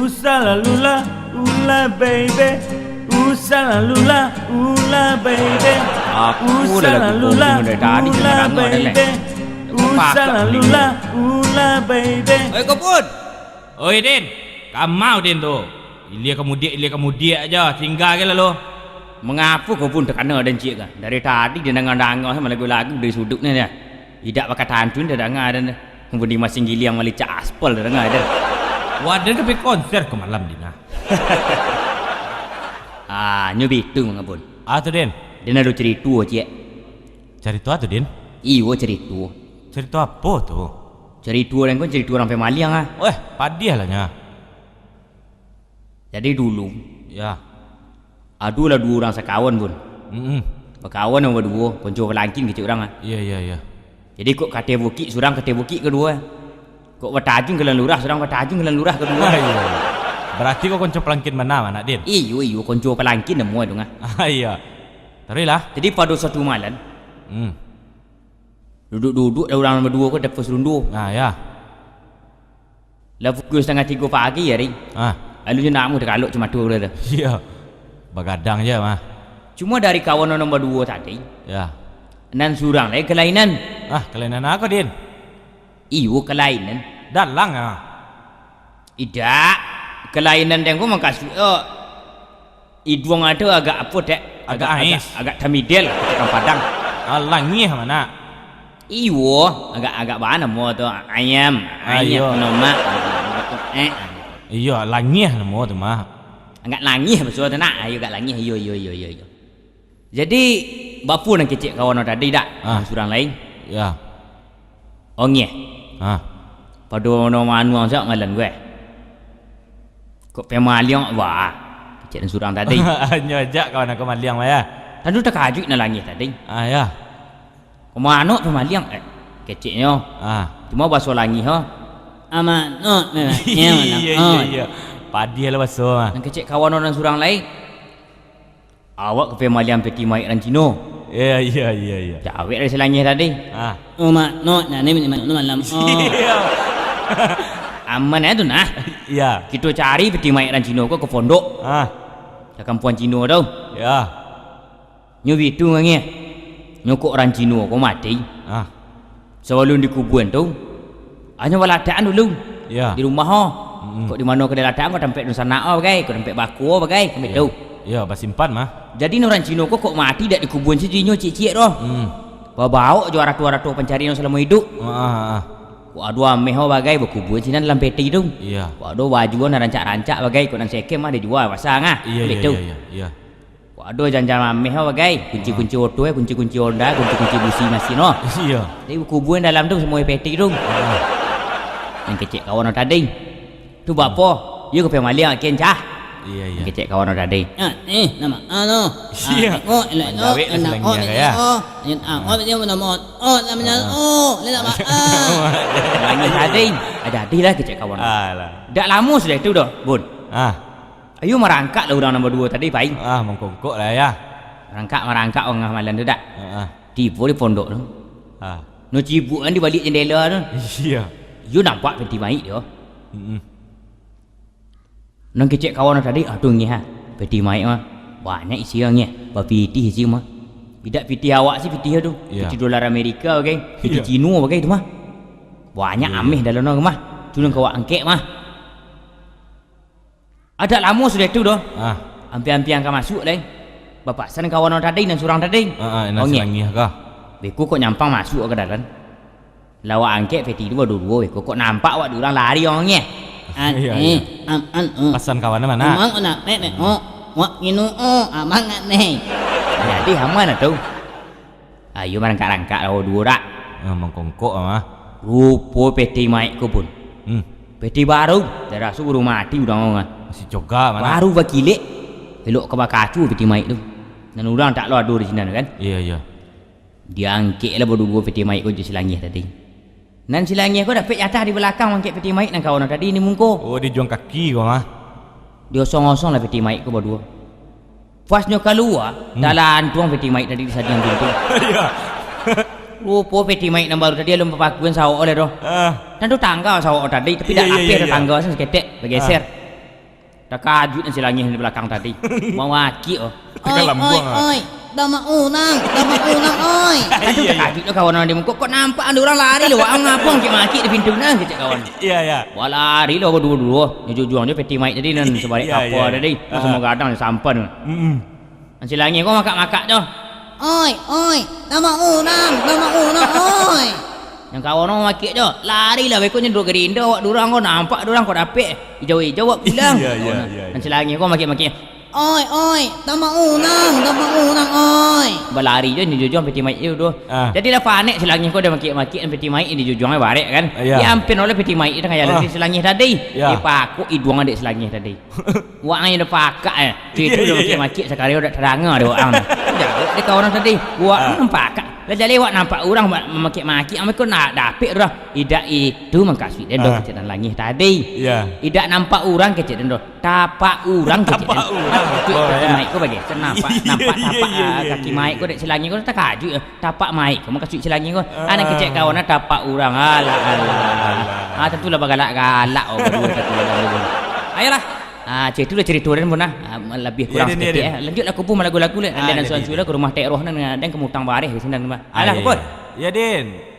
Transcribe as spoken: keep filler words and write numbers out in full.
Usah lalu lah, ulah baby. Usah lalu lah, ulah baby. Aku Usah lah lagu lalu lah, kopi dari tadi, ulah dengar-dengar, baby. Usah lalu lah, ulah baby. Oi, Kopun. Oi, Din. Kamau, Din, tu. Ilia kamudiak, ilia kamudiak aja. Tinggal ke lalu. Mangapa Kopun takana dan ciek ka? Dari tadi dia danga-danga sama lagu-lagu dari sudut ni dia. Idak bakatantun dia danga dan Budi Masing Giliang malicak aspal dia danga dia. Wadah tapi konser ke malam, Din, ah. Ah, nyo bitu mangapun. Ah, tu, Din. Din ado cerito, ciek. Cerito apa tu, Din? Iyo, cerito. Cerito apa tu? Cerito dan kon cerito urang pamaliang, ah. Weh, padiah lah nya. Jadi dulu, ya, ado lah duo urang sakawan, Bun. Mm-mm. Bakawan urang baduo, konco palangkin kecek urang, ah. Iya, iya, iya. Jadi kok ka ateh bukik, surang ka ateh bukik kaduo. Kok batajun ka Jalan Lurah, surang batajun ka Jalan Lurah kaduo. Ah, iya, iya. Berarti kok konco palangkin bana, Anak Din? Iyo, iyo, konco palangkin namo tu, ah. Ah, iya. Taruihlah. Jadi pado suatu malam, hmm, duduk-duduk lah urang baduo ko di pos rundo. Ah, ya. Lah pukul satangah tigo pagi ari. Ah. Lalu nyo nak takalok cuma tu lah tu. Iya. Bagadang je mah. Cuma dari kawan nan baduo tadi, ya, nan surang lai kalainan. Ah, kalainan apa, Din? Iyo, kalainan. Dalang ah. Idak, kalainan den ko mangkasuik, eh, iduang ado agak apo, Dek? Agak, agak ais. Agak, agak tamidel, kecek urang Padang. Ah, langih mah, Nak. Iyo, agak, agak baa namo tu? Ayam, ah, ayam, iyo. Nomak. Eh. Iyo, langih namo tu mah. Agak langih baso tu, Nak. Ayo, agak langih. Iyo, iyo, iyo, iyo, iyo. Jadi, bapo nan kecek kawan tadi dak? Ah. Surang lain. Ya. Ongeh. Ah. Pado no manuang sak ngalan gue. Kok pamaliang, wah. Kecek nan surang tadi. Nyo jak kawan aku maliang, ya. Tantu takajuik nan langih tadi. Ah, ya. Kok mano pamaliang? Eh, keceknyo. Ah. Cuma baso langih, ho. Amanok, memangnya. Iya, iya, iya. Padiah lah baso, ah. Nan kecek kawan nan surang lain. Awak ka pamaliang peti maik urang Cino. Iya, iya, iya, iya. Jawek dari si langih tadi. Ah. Oh, mak, no, nah, ni malam, oh. Iya. Aman aja tu, nah. Iya. Kita cari peti maik urang Cino ko ke pondok. Ah. Ke kampuang Cino tu. Ya. Nyo bitu ngangih. Nyo kok urang Cino ko mati. Ah. Sabalun dikubuan tu, hanyo balatakan dulu. Ya. Di rumah, oh. Mm-mm. Kok di mano ka dilatakan, kok tampek dunsanak, oh, bagai, kok tampek bako, bagai, kami tahu. Ya, basimpan mah. Jadi, urang Cino ko kok mati dak dikubuan si Cino ciek-ciek doh. Hmm. Babaok jo arato-arato pancarian salamo iduik. Ah, ah, ah. Kok ado ameh, oh, bagai, bakubuan sinan dalam peti tu. Iya. Kok ado baju nan rancak-rancak bagai, kok nan second mah dijual, pasang ah. Iya, iya, iya, iya. Kok ado jam-jam ameh, oh, bagai. Kunci-kunci oto, eh, kunci-kunci Honda, kunci-kunci busi masin, oh. Iya. Jadi, kubuan dalam tu, semua peti tu. Ah. Nan kecek kawan tadi. Tu bapo? Iyo ka pamaliang, Ken, cah. Iya, iya. Nan kecek kawan tadi. Ah, eh, nama? Ah, no. Iya. Ah, tengok, elok, elok, enak, oh, ya. Oh, nama? Oh, nama? Ah. Oh, nama? Ah. Langih tadi. Ah, jadilah kecek kawan. Alah. Dak lamo sudah tu doh, Bun. Ah. Ayo marangkak lah urang nan baduo tadi, pai. Ah, mangkongkok lah, ya. Marangkak, marangkak, urang malam tu dak. Heeh. Tibo di pondok tu. Ah. No cibuak kan di baliak jendela tu. Iya. Yo nampak peti maik dio. Mm-mm. Nan kecek kawan tadi, aduh ngeh ah. Peti maik mah. Banyak isi ngeh. Bapitih isi mah. Idak pitih awak si pitih tu. Iya. Pitih dolar Amerika bagai. Pitih Cino bagai tu mah. Banyak ameh dalam tu mah. Tu nan ka awak angkek mah. Adak lamo sudah tu doh. Ah. Ampiang-ampiang ka masuak lai. Bapasan kawan nan tadi, nan surang tadi. Ah, ah, nan si langih ka. Beko kok nyampang masuak ka dalam. Lah awak angkek peti tu baduo-duo, beko kok nampak awak di urang lari urang ngeh. An, iya, eh, iya. An, an, eh. Pasan kawan mano? Amang nak, nek, nek, oh. Wak nginu, oh, amang nak, nek. Jadi, aman lah tu. Ayo marangkak-rangkak lah duo dak. Ah, mangkongkok mah. Rupo peti maik ko pun. Hmm. Peti baru, taraso baru mati urang mah. Masih coga mah. Baru bakilek. Elok ka bakaco peti maik tu. Nan urang tak lo ado di sinan kan? Iya, iya. Diangkek lah baduo-duo peti maik ko jo si langih tadi. Nan si langih ko dapek jatah di balakang mangkek peti maik nan kawan tadi di muko. Oh, di juang kaki ko mah. Diosong-osong lah peti maik ko baduo. Pas nyo kalua, hmm, talantuang peti maik tadi di sadiang pintu. Iya. Rupo peti maik nan baru tadi alun bapakuan sawok oleh doh. Ah. Nan tu tangga sawok tadi, tapi dak apeh ado tangga saketek, bageser. Ah. Takajuik nan si Langih di balakang tadi. Mamakiak, oh. Oi, oi, oi. Damak unang, damak unang, oi. Kan tu takajuik tu kawan nan di muko. Kok nampak ado urang lari lo, wak ngabuang makiak-makiak di pintu nan, kecek kawan. Iyo, iyo. Wak lari lo duo-duo. Nyo jujuang jo peti maik tadi nan sabarek kapa tadi. Nan samo gadang jo sampan. Nan si Langih ko makak-makak tu. Oi, oi, damak unang, damak unang, oi. Nan kawan nan makiak tu, lari lah beko nyo duo gerinda awak durang ko, nampak durang ko dapek. Ijau-ijau awak pulang. Iyo, iyo, iyo. Nan si Langih ko makiak-makiak. Oi, oi, damak unang, damak unang, oi. Balari jo nyo jujuang peti maik tu. Jadi lah panek si Langih ko dah makiak-makiak peti maik di jujuang barek kan. Iyo. Diampin oleh peti maik tu kan, si Langih tadi. Iyo. Dipakok iduang dek si Langih tadi. Wak ang dah pakak, eh. Itu dah makiak-makiak sakali dak tadanga dek wak ang. Jago dek kawan tadi. Wak ang pakak. Lah jaleh wak nampak urang mamakiak-makiak, ang ko nak dapek urang. Idak itu mukasuik den doh, kecek nan Langih tadi. Iyo. Idak nampak urang kecek den doh. Tapak urang kecek den. Tapak urang. Maksud kaki maik ko bagai. Nampak, nampak tapak, ah, kaki maik ko dek si Langih ko takajuik. Tapak maik ko mukasuik si Langih ko. Ah, nan kecek kawan tapak urang. Alah, alah, alah. Ah, tantulah bagalak-galak, oh, baduo tantulah baduo. Ayolah. Ah, ceh, itulah carito den pun lah. Ah, labiah kurang saketek, eh. Lanjuiklah kupu malagu-lagu lah. Ande nan suan-suan lah ka rumah Tek Roh nan, ah, den ka mutang bareh di sinan mah. Alah, kupu. Iyo, Din.